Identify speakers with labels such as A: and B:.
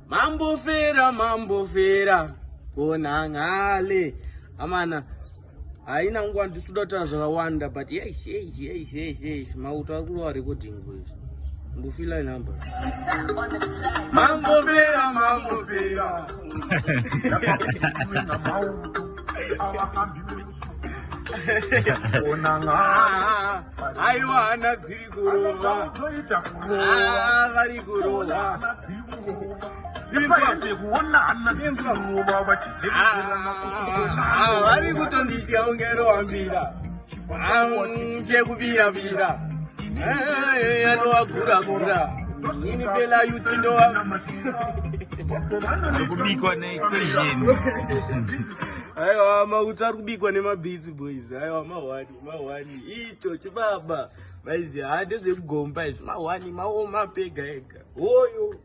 A: Mambofera, mambofera kona ngale amana. Haina nguva, ndisuda kutaura zvakawanda, but yes, yes, yes, yes, yes. Mauto ari kurova recording, boys. Mbufila number. Mambofera, mambofera. Aiwa, hana dziri kurova. Ah, vari kurova. Ah, vari kutonditya kunge rohambira chekubira bira anowagura gura. Ini fela yuti ndowa.
B: Kubikwa neequation.
A: Aiwa, mauto ari kubikwa nemabeats, boys. Aiwa, mahwani, mahwani ito chibaba. Maizi, ha, ndezvekugomba izvi. Mahwani maoma pega ega hoyo.